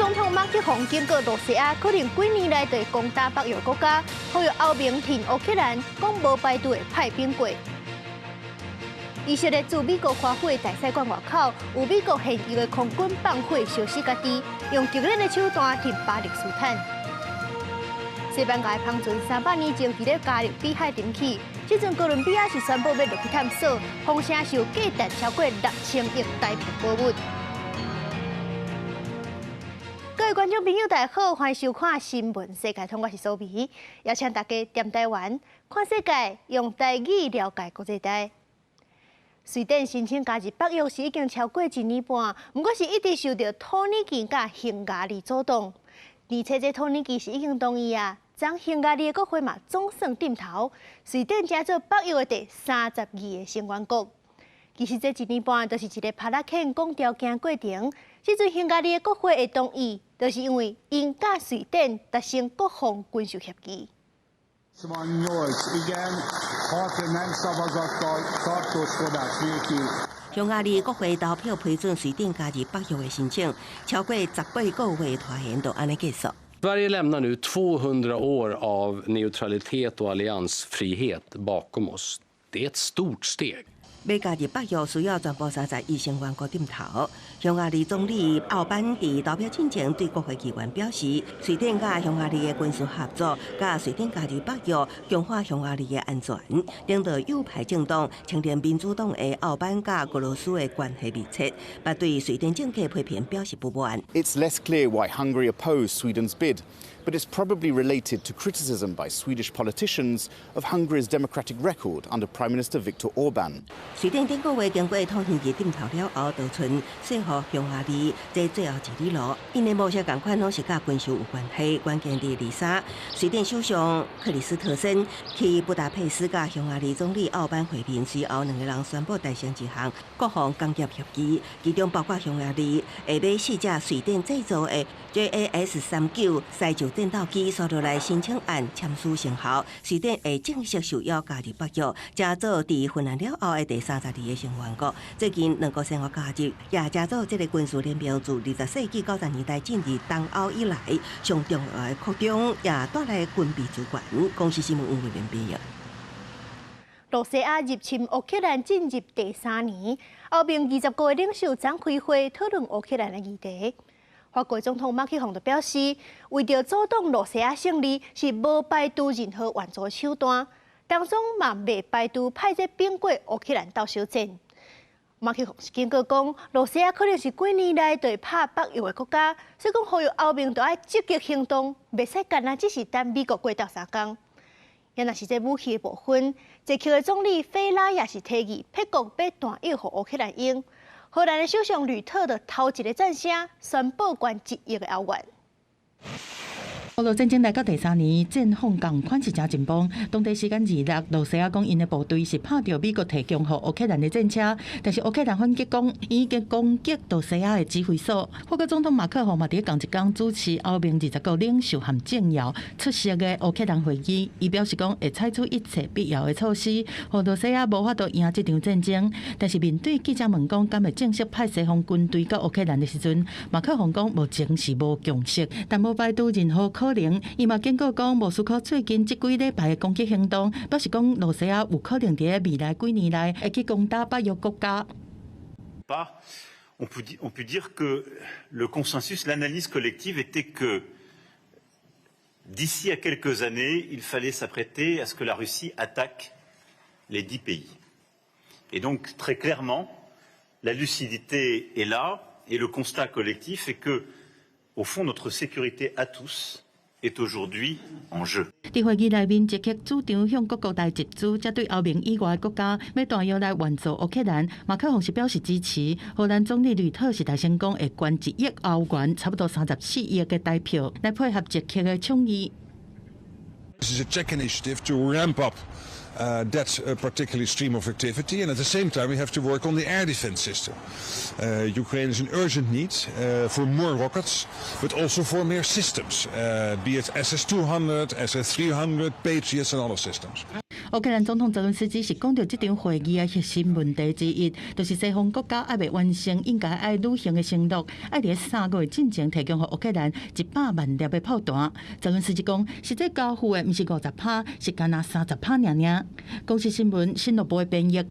總統馬克宏警告羅西亞可能幾年來就會攻打北約國家，呼籲歐盟挺烏克蘭，講無排除會派兵過。以色列駐美國華府的大使館外口，有美國現役的空軍放火燒死家己，用極簡的手段挺巴勒斯坦。西班牙的帆船300年前佇咧加勒比海沉去，這陣哥倫比亞是宣布欲落去探索，風聲是有價值超過6000億台幣寶物。各位觀眾朋友，大家好，歡迎收看《新聞世界通》，我是蘇美，邀請大家踮台灣看世界，用台語了解國際台。瑞典申請加入北約是已經超過一年半，毋過是一直受著土耳其佮匈牙利阻擋。而且這土耳其是已經同意啊，昨匈牙利的國會嘛總算點頭，瑞典成做北約的第32個成員國。其實這一年半就是一个拍仔傾講條件過程。這陣匈牙利的國會會同意，就是因為𪜶佮瑞典達成國防軍售協議。 Igen, hat nem szavazattal tartózkodás nélkül. 匈牙利國會投票批准瑞典加入北約的申請，超過18個月拖延就按呢結束。 Sverige lämnar nu 200 år av neutralitet och alliansfrihet bakom oss. Det är ett stort steg. 欲加入北約需要全部31成員國點頭。匈牙利總理奧班佇投票進前對國會議員表示，瑞典佮匈牙利的軍事合作，佮瑞典加入北約，強化匈牙利的安全。領導右派政黨青年民主黨的奧班佮俄羅斯的關係密切，嘛對瑞典政客批評表示不滿。 It's less clear why Hungary opposed Sweden's bid, but it's probably related to criticism by Swedish politicians of Hungary's democratic record under Prime Minister Viktor Orban. 瑞典頂個月經過土耳其點頭了後，就賰說服匈牙利，這最後一里路。𪜶的模式仝款，攏是佮軍售有關係。關鍵佇23，瑞典首相克里斯特森去布達佩斯佮匈牙利總理奧班會面，隨後兩个人宣布達成一項國防工業協議，其中包括匈牙利會買四架瑞典製造的 JAS 39獅鷲戰鬥機，紲落來申請案簽署生效，瑞典會正式受邀加入北約，成做佇芬蘭了後的第32個成員國。最近兩國先後加入，也成做這个軍事聯盟自20世紀90年代進入東歐以來上重要的擴張，也帶來軍備資源。公視新聞吳慧玲編譯。羅西亞入侵烏克蘭進入第三年，歐盟20國的領袖昨開會討論烏克蘭的議題。法國總統馬克宏就表示，為著阻擋羅西亞勝利，是無排除任何援助手段，當中嘛袂排除派這兵過烏克蘭鬥小戰。馬克宏是警告講，羅西亞可能是幾年來就會拍北約的國家，所以講呼籲歐盟著愛積極行動，袂使干焦只是等美國過鬥相共。也若是這武器的部分，捷克的總理菲拉也是提議，彼國買彈藥予烏克蘭用。荷蘭的首相呂特就頭一个贊聲，宣布捐1億的歐元。俄烏戰爭來到第三年，戰況仝款是誠緊繃。當地時間26，羅西亞講𪜶的部隊是拍著美國提供予烏克蘭的戰車，但是烏克蘭反擊講已經攻擊羅西亞的指揮所。法國總統馬克宏嘛佇仝一工主持歐盟20國領袖和政要出席的烏克蘭會議，伊表示講會採取一切必要的措施，予羅西亞無法度贏這場戰爭。但是面對記者問講，敢會正式派西方軍隊到烏克蘭的時陣，馬克宏講目前是無共識，但無排除任何可能。伊嘛警告講，莫斯科最近這幾禮拜的攻擊行動，表示講羅西亞有可能佇未來幾年內會去攻打北約國家。 On peut dire que le consensus, l'analyse collective était que d'ici à quelques années, il fallait s'apprêter à ce que la Russie attaque les 10 pays. Et donc, très clairement, la lucidité est là et le constat collectif est que, au fond, notre sécurité à tous est aujourd'hui en jeu. 佇會議內面，捷克主張向各國來集資，這對歐盟以外的國家欲彈藥來援助烏克蘭，馬克宏是表示支持。荷蘭總理呂特是大聲講會捐1億歐元，差不多34億的台票，來配合捷克的倡議。 This is a Czech initiative to ramp up that particular stream of activity, and at the same time, we have to work on the air defense system. Ukraine is in urgent need for more rockets, but also for more systems, be it SS-200, SS-300, Patriots, and other systems. 烏克蘭總統澤倫斯基是講著這場會議的核心問題之一，就是西方國家猶未完成應該愛履行的承諾，愛佇3個月進前提供予烏克蘭100萬粒的炮彈。澤倫斯基講，實際交付的毋是50趴，是干焦30趴爾爾。公視新聞新樂部的編譯。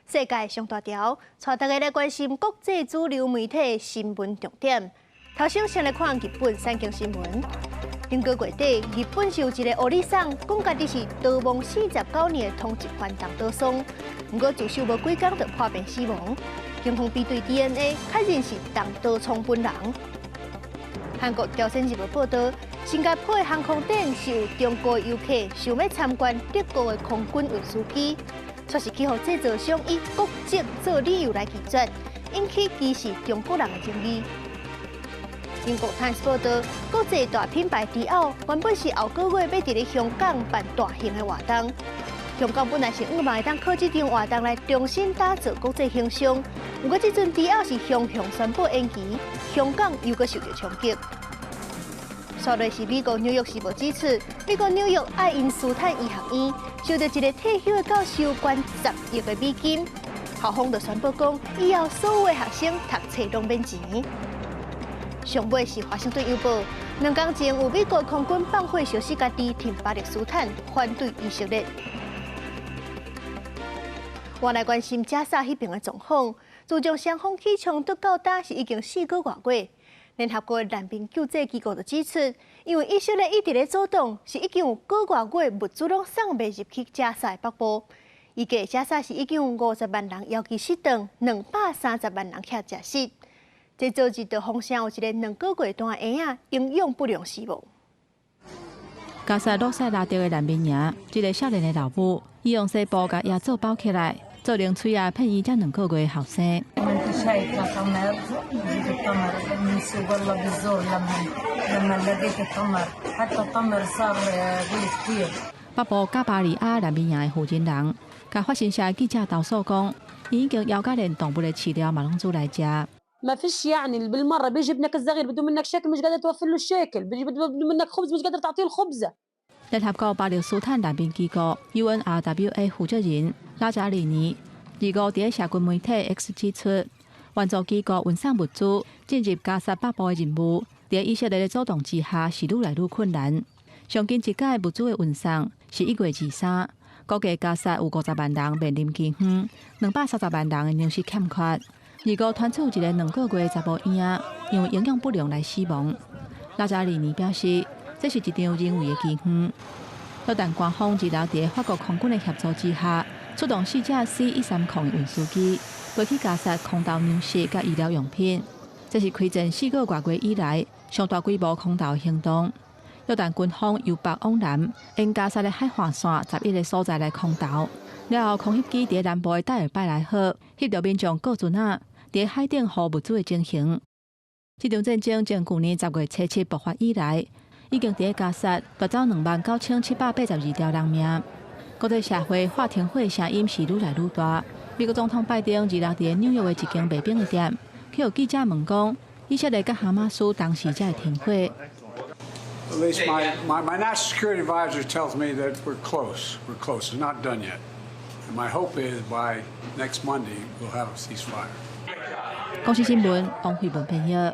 世界上大條，帶大家來關心國際主流媒體新聞重點。頭先先來看日本產經新聞。頂個月底，日本是有一个烏里桑講家己是逃亡49年的通緝犯重刀桑，毋過自首無幾工就破病死亡。警方比對 DNA，確認是重刀桑本人。韓國朝鮮日報報導，新加坡的航空展是有中國遊客想欲參觀德國的空軍運輸機，卻是去予製造商以國籍做理由來拒絕，引起歧視中國人的爭議。英國《Times》報導，國際大品牌迪奧原本是後個月欲佇咧香港辦大型的活動。香港本來是向望會當靠這場活動來重新打造國際形象，毋過這陣迪奧是雄雄宣布延期，香港又閣受著衝擊。煞落是美國紐約時報指出，美國紐約愛因斯坦醫學院收著一个退休的教授捐10億的美金，校方就宣布講，以後所有的學生讀冊攏免錢。上尾是華盛頓郵報，2工前有美國空軍放火燒死家己，挺巴勒斯坦反對以色列。我來關心加沙彼邊的狀況，自從雙方起衝突到今是已經4個外月。聯合國難民救濟機構就指出，因為以色列一直咧阻擋，是已經有個外月物資攏送袂入去加沙的北部。預計加沙是已經有50萬人枵飢死頓，230萬人欠食食。這導致著風聲有一个2個月大的嬰仔營養不良死亡。加薩魯塞拉德的難民營，一个少年的老母，伊用紗布共嬰仔包起來，做零喙仔騙伊這2個月的後生。北部加巴利亞難民營的負責人，共法新社記者投訴講，伊已經枵甲連動物的飼料嘛攏煮來食。ما فيش يعني بالمره بيجي ابنك الصغير بده منك شيكل مش قادر توفر له الشيكل بيجي بده منك خبز مش قادر تعطيه الخبزه。聯合國巴勒斯坦難民機構 UNRWA 負責人拉扎里尼25佇社群媒體 X 指出，援助機構運送物資進入加薩北部的任務，佇以色列的阻擋之下是愈來愈困難。上近一擺物資的運送是1月23，估計加薩有50萬人面臨饑荒，230萬人的糧食欠缺。25傳出一个2個月查某嬰仔因為營養不良來死亡。拉扎里尼表示，這是一場人為的饑荒。約旦官方26佇法國空軍的協助之下，出動四架 C-130的運輸機，飛去加薩空投糧食佮醫療用品。這是開戰4個外月以來上大規模空投行動。約旦軍方由北往南，沿加薩的海岸線11個所在來空投。了後，空翕機佇南部的戴爾拜萊赫翕著民眾過船仔佇海頂予物資的情形。這場戰爭從舊年10月7日爆發以來，已經佇加薩奪走29,782條人命。國際社會喊停火的聲音是愈來愈大。美國總統拜登26佇紐約的一間賣餅的店，去予記者問講，以色列佮哈馬斯當時才會停火。 At least my national security advisor tells me that we're close. We're close. It's not done yet. And my hope is by next Monday we'll have a ceasefire. 公視新聞王慧文編譯。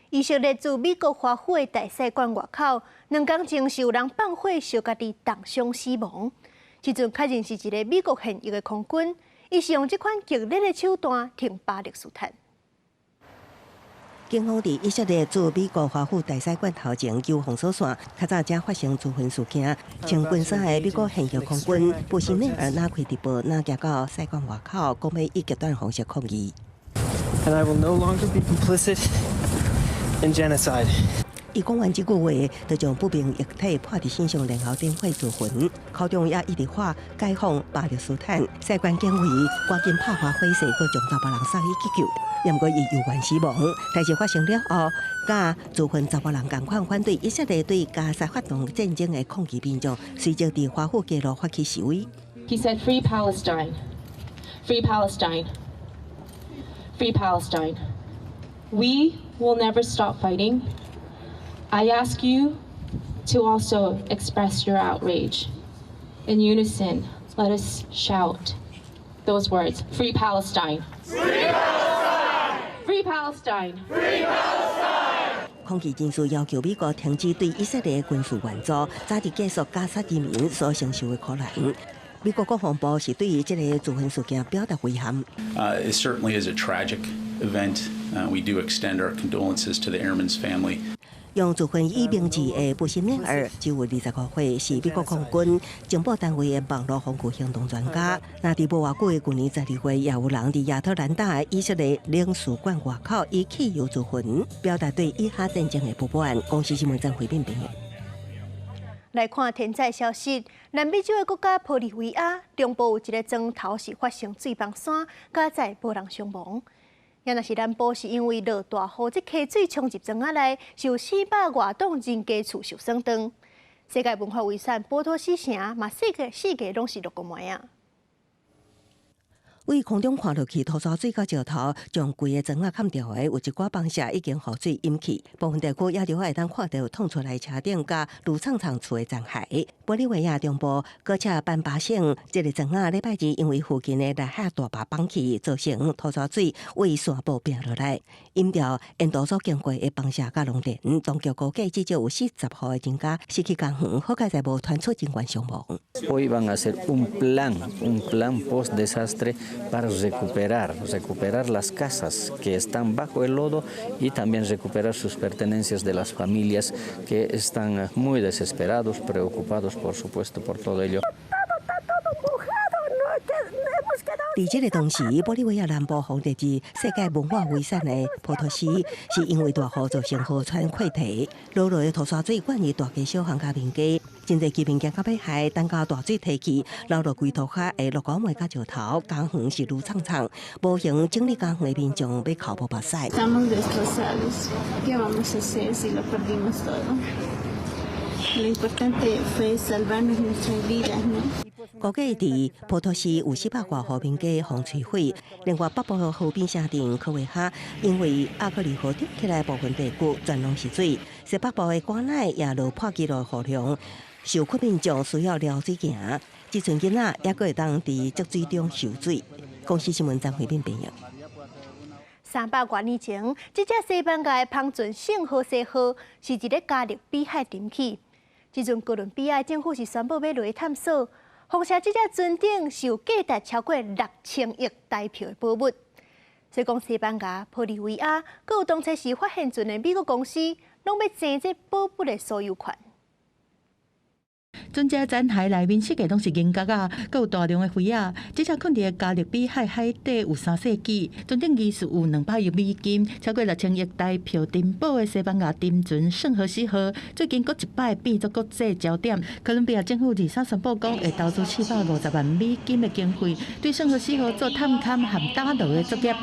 以色列駐美國華府的大使館外口，2工前是有人放火燒家己重傷死亡。這陣確認是一个美國現役的空軍，伊是用這款激烈的手段挺巴勒斯坦。警方佇以色列駐美國華府大使館頭前救封鎖線，較早才發生自焚事件。穿軍衫的美國現役空軍布什內爾若開直播，若行到使館外口，講欲以極端方式抗議。 And I will no longer be complicit in genocide. 伊講完這句話，就將不明液體潑佇身上，然後點火自焚。口中也一直喊解放巴勒斯坦。使館警衛趕緊拍破火勢，閣將查埔人送去急救。毋過伊猶原死亡。代誌發生了後，佮自焚查埔人仝款反對以色列對加沙發動戰爭的抗議民眾，隨即佇華府街路發起示威。 He said, "Free Palestine, free Palestine, free Palestine. We will never stop fighting. I ask you to also express your outrage. In unison, let us shout those words: Free Palestine! Free Palestine! Free Palestine! Free Palestine! 抗議人士要求美國停止對以色列軍事援助，早日結束加沙人民所承受的苦難。美國國防部是對於這个自焚事件表達遺憾。 It certainly is a tragic event. We do extend our condolences to the airman's family. 用自焚以名字的布什內爾，只有25歲，是美國空軍情報單位的網路防禦行動專家。那佇無偌久的舊年12月，也有人佇亞特蘭大以色列領事館外口以汽油自焚，表達對以哈戰爭的不滿。公視新聞張惠敏編譯。來看天災消息，南美洲的國家玻利維亞中部有一个庄頭是發生水崩山，加載無人傷亡。也若是南部是因為落大雨，這溪水衝入莊仔內，是有400外棟人家厝受損斷。世界文化遺產波托西城嘛，四季四季攏是落雨霾啊。對空中看落去，土沙水佮石頭將規个莊仔崁著的，有一寡房舍已經予水淹去。部分地區也著會當看著淌出來車頂佮鋁廠廠厝的殘骸。玻利維亞中部戈恰班巴省這个莊仔禮拜二因為附近的內海大壩崩去，造成土沙水對山坡拼落來，淹掉沿途所經過的房舍佮農田。當局估計至少有40戶的人家失去家園，好佳哉無傳出人員傷亡。 Hoy van a hacer un plan, un plan post desastre para recuperar las casas que están bajo el lodo y también recuperar sus pertenencias de las familias que están muy desesperados, preocupados, por supuesto, por todo ello. 佇這个同時，玻利維亞南部予列入世界文化遺產的波托西，是因為大雨造成河川潰堤，落落的土沙水灌入大街小巷佮民家，真濟居民驚到欲害，等到大水退去，留落規塗跤的落雨糜佮石頭，家園是愈悖悖，無閒整理家園的民眾欲哭無目屎。 Estamos destrozados. ¿Qué vamos a hacer si lo perdimos todo? Lo importante fue salvarnos nuestras vidas, ¿no? 估計佇波托西有400外戶民家予摧毀，另外北部河邊城鎮科維哈，因為阿克里河漲起來部分地區全攏是水，西北部的瓜奈也落破紀錄雨量，受困民眾需要撩水行，這陣囡仔猶閣會當佇積水中游水。公視新聞張惠敏編譯。300多年前，這隻西班牙的帆船聖荷西號是佇咧加勒比海沉去。這陣哥倫比亞政府是宣布欲落去探索，封殺這隻船頂是有價值超過6000億台票的寶物。所以講，西班牙、玻利維亞，閣有當初時發現船的美國公司，攏欲爭這寶物的所有權。船隻殘骸內面設計攏是銀角仔，閣有大量的魚仔。這隻囥佇加勒比海海底有3世紀，船頂其實有200億美金，超過6000億台票珍寶的西班牙沉船聖荷西號，最近閣一擺變做國際焦點。哥倫比亞政府23宣布講，會投資450萬美金的經費，對聖荷西號做探勘和打撈的作業。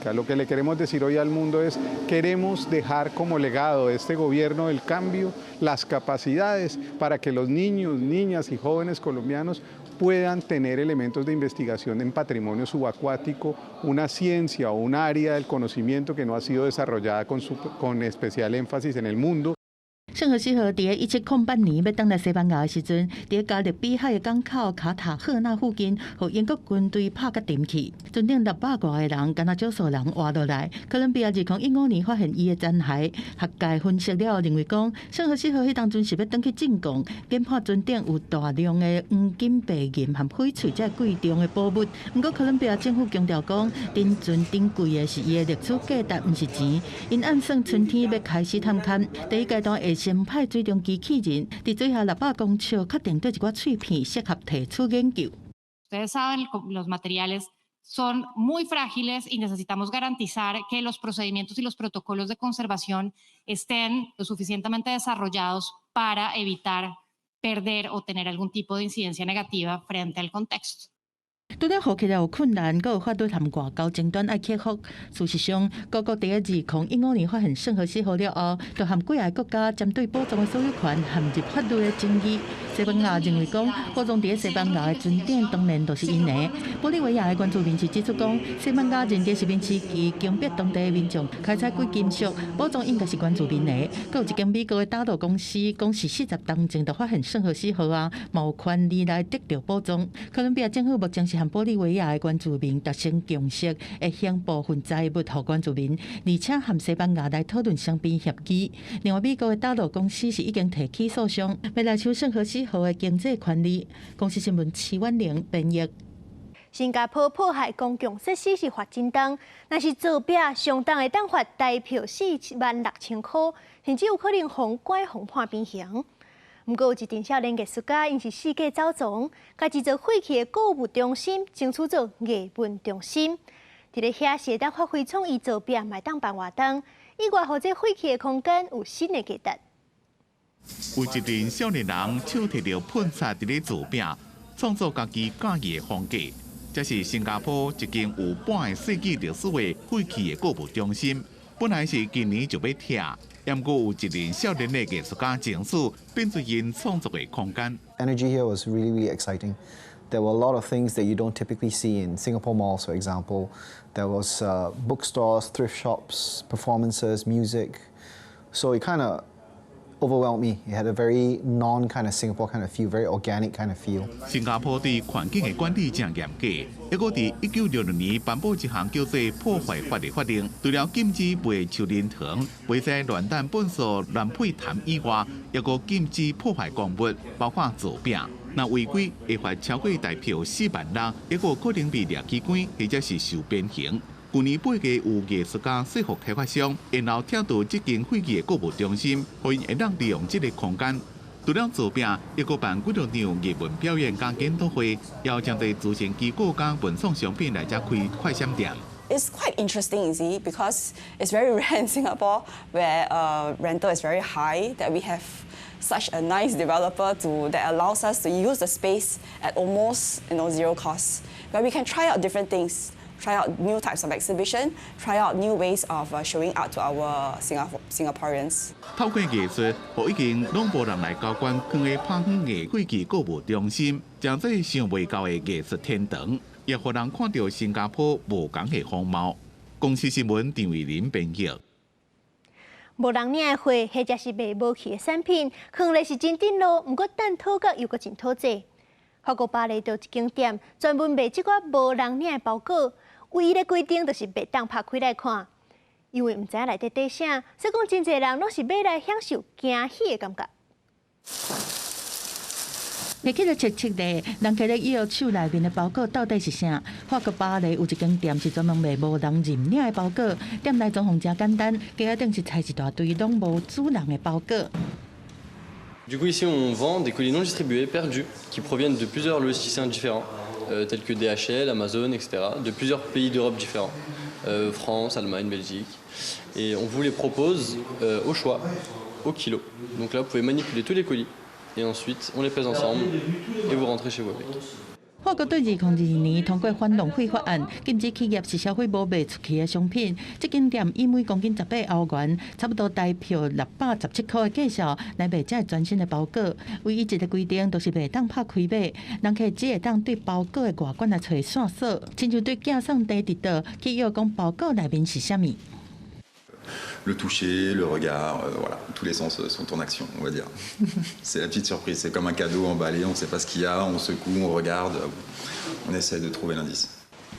Lo que le queremos decir hoy al mundo es, queremos dejar como legado de este gobierno del cambio las capacidades para que los niños, niñas y jóvenes colombianos puedan tener elementos de investigación en patrimonio subacuático, una ciencia o un área del conocimiento que no ha sido desarrollada con especial énfasis en el mundo. 聖荷西號佇1708年欲轉來西班牙的時陣，佇加勒比海的港口卡塔赫納附近，予英國軍隊拍甲沉去。船頂600外個人，敢若少數人活落來。哥倫比亞2015年發現伊的殘骸，學界分析了，認為講聖荷西號彼當陣是欲轉去進貢，研判船頂有大量的黃金、白銀和翡翠這貴重的寶物。毋過哥倫比亞政府強調講，沉船珍貴的是伊的歷史價值，毋是錢。𪜶按算春天欲開始探勘，第一階段會先派水中機器人，佇水下600公尺確定佗一寡碎片適合提取研究。 Ustedes saben, los materiales son muy frágiles y necesitamos garantizar que los procedimientos y los protocolos de conservación estén lo suficientemente desarrollados para evitar perder o tener algún tipo de incidencia negativa frente al contexto. 除了予起來有困難，閣有法律和外交爭端愛克服。事實上，各國佇2015年發現聖荷西號了後，就和幾个國家針對寶藏的所有權陷入法律的爭議。西班牙認為講，寶藏佇西班牙的船頂當然就是𪜶的。玻利維亞的原住民是指出講，西班牙認定殖民時期強迫當地的民眾開採貴金屬，寶藏應該是原住民的。閣有一間美國的打撈公司講是40冬前就發現聖荷西號啊，嘛有權利來得著寶藏。哥倫比亞政府目前是和玻利維亞的原住民達成共識，會還部分財物予原住民，而且和西班牙來討論雙邊協議。另外，美國的打撈公司是已經提起訴訟，欲來搶聖荷西號的經濟權利。公視新聞徐婉玲編譯。新加坡破壞公共設施是罰真重，若是造壁上重會當罰台票46,000箍，甚至有可能予關予判鞭刑。毋過有一陣少年藝術家，𪜶是四界走傱，共一座廢棄的購物中心爭取做藝文中心。佇咧遐是會當發揮創意造壁，嘛會當辦活動，意外予這廢棄的空間有新的價值。有一陣少年人手提著噴漆佇咧造壁，創造家己佮意的風格。這是新加坡一間有半个世紀歷史的廢棄的購物中心，本來是今年就欲拆，毋過有一陣少年的藝術家爭取，變做𪜶創作的空間。 Energy here was really, really exciting. There were a lot of things that you don't typically see in Singapore malls, for example. There was bookstores, thrift shops, performances, music. So it kind of overwhelmed me. It had a very non kind of Singapore kind of feel, very organic kind of feel. 新加坡對環境的管理誠嚴格，抑閣佇1966年頒布一項叫做破壞法的法令，除了禁止賣樹奶糖、袂使亂擲糞埽、亂噴痰以外，抑閣禁止破壞公物，包括造壁。若違規會罰超過台票46,000，抑閣可能被掠去關，或者是受鞭刑。舊年8月有藝術家說服開發商，然後拆掉這間廢棄的購物中心，予𪜶會當利用這个空間。除了造壁，抑閣辦幾多場藝文表演佮研討會，邀誠濟慈善機構佮文創商品來遮開快閃店。 It's quite interesting, you see, because it's very rare in Singapore where rental is very high that we have such a nice developer that allows us to use the space at almost zero cost, where we can try out different things, try out new types of exhibition, try out new ways of showing art to our Singaporeans. 透過藝術，予已經攏無人來交關囥佇拍遠的廢棄購物中心，成做想袂到的藝術天堂，也予人看著新加坡無仝的風貌。公視新聞陳慧琳編譯。無人領的貨，或者是賣無去的產品，可能是真緊囉，毋過等討價又閣真討債。法國巴黎就一間店，專門賣這款無人領的包裹，唯一的規定就是袂當拍開來看，因為毋知影內底佇啥，所以講真濟人攏是買來享受驚喜的感覺。提起來切切的，人客咧以後手內面的包裹到底是啥？法國巴黎有一間店是專門賣無人認領的包裹，店內裝潢誠簡單，架仔頂是塞一大堆攏無主人的包裹。 Du coup, ici, on vend des colis non distribués, perdus, qui proviennent de plusieurs logisticiens différents, tels que DHL, Amazon, etc., de plusieurs pays d'Europe différents, France, Allemagne, Belgique. Et on vous les propose au choix, au kilo. Donc là, vous pouvez manipuler tous les colis. Et ensuite, on les pèse ensemble et vous rentrez chez vous avec. 法國對2022年通過反浪費法案，禁止企業是銷毀無賣出去的商品。這間店以每公斤18歐元，差不多台票617箍的價數來賣這全新的包裹。唯一一个規定就是袂當拍開買，人客只會當對包裹的外觀來揣線索，親像對寄送地佇佗去約講包裹內面是啥物。 Le toucher, le regard, voilà, tous les sens sont en action, on va dire. C'est la petite surprise, c'est comme un cadeau emballé, on ne sait pas ce qu'il y a, on secoue, on regarde, on essaie de trouver l'indice.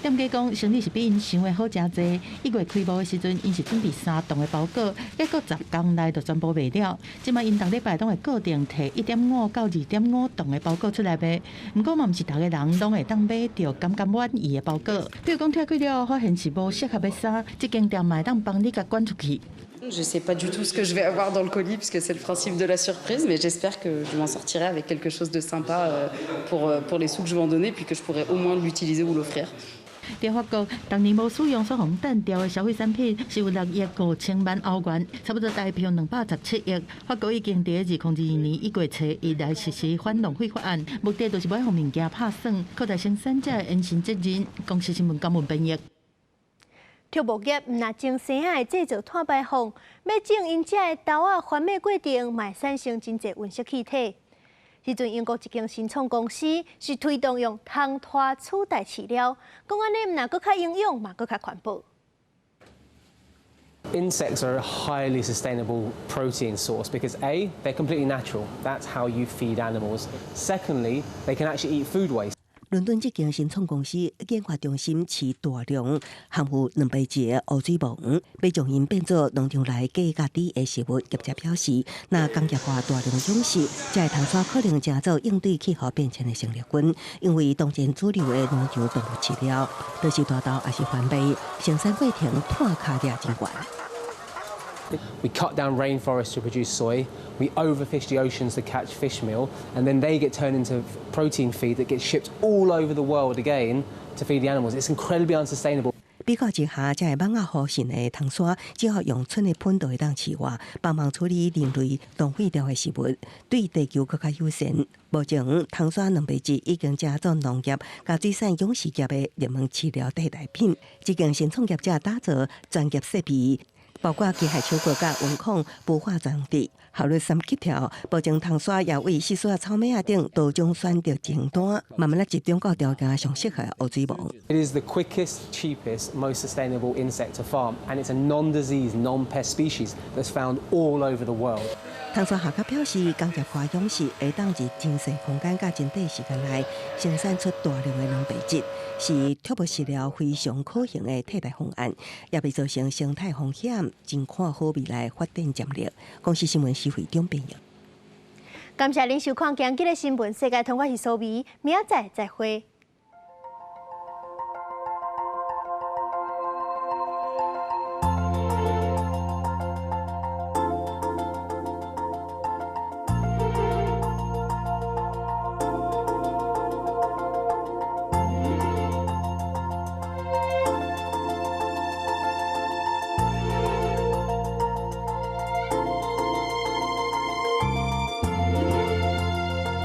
店家講，生意是比𪜶想的好誠濟。1月開幕的時陣，𪜶是準備3棟的包裹，結果10工內就全部賣了。這擺𪜶逐禮拜攏會固定提1.5到2.5棟的包裹出來賣。毋過嘛，毋是逐个人攏會當買著感覺滿意的包裹。比如講，拆開了發現是無適合的衫，這間店嘛會當幫你共捐出去。 Je sais pas du tout ce que je vais avoir dans le colis puisque c'est le principe de la surprise, mais j'espère que je m'en sortirai avec quelque chose de sympa pour les sous que je vais en donner, puis que je pourrai au moins l'utiliser ou l'offrir. 佇法國，逐年無使用所予擲掉的消費產品是有6億5千萬歐元，差不多台票217億。法國已經佇2022年1月初一來實施反浪費法案，目的就是欲予物件拍損，擴大生產者的延伸責任。公視新聞江文編譯。畜牧業毋若種生仔會製造碳排放，欲種𪜶遮的豆仔繁育過程，嘛會產生真濟溫室氣體。彼陣英國一間新創公司是推動用蟲豸取代飼料，講按呢毋但閣較營養，嘛閣較環保。 Insects are a highly sustainable protein source because A, they're completely natural. That's how you feed animals. Secondly, they can actually eat food waste. 倫敦這間新創公司研發中心飼大量含有蛋白質的烏水蠓，欲將𪜶變做農場內低鉀低的食物。業者表示，若工業化大量養殖，這个蟲豸可能成做應對氣候變遷的生力軍。因為當前主流的農場動物飼料，都是大豆抑是番麥，生產過程碳跤跡真懸。 We cut down rainforests to produce soy, we overfish the oceans to catch fish meal, and then they get turned into protein feed that gets shipped all over the world again to feed the animals. It's incredibly unsustainable. 比較之下，這个蠓仔予性的蟲豸，只要用賰的糞就會當飼活，幫忙處理人類浪費掉的食物，對地球閣較友善。目前，蟲豸蛋白質已經成做農業佮水產養殖業的熱門飼料替代品。這間新創業者打造專業設備，包括機械手割佮溫控孵化裝置，效率三級跳。目前蟲豸也為細細草莓仔等多種選擇清單，慢慢仔集中到條件上適合的烏水蠓。 It is the quickest, cheapest, most sustainable insect to farm, and it's a non-disease, non-pest species that's found all over the world. 蟲豸學家表示，工業化養殖會當佇真細空間佮真短時間內生產出大量的蛋白質，是畜牧飼料非常可行的替代方案，也袂造成生態風險，真看好未來發展潛力。公視新聞施惠中編譯。感謝您收看今日的新聞世界通，我是蘇美，明仔載再會。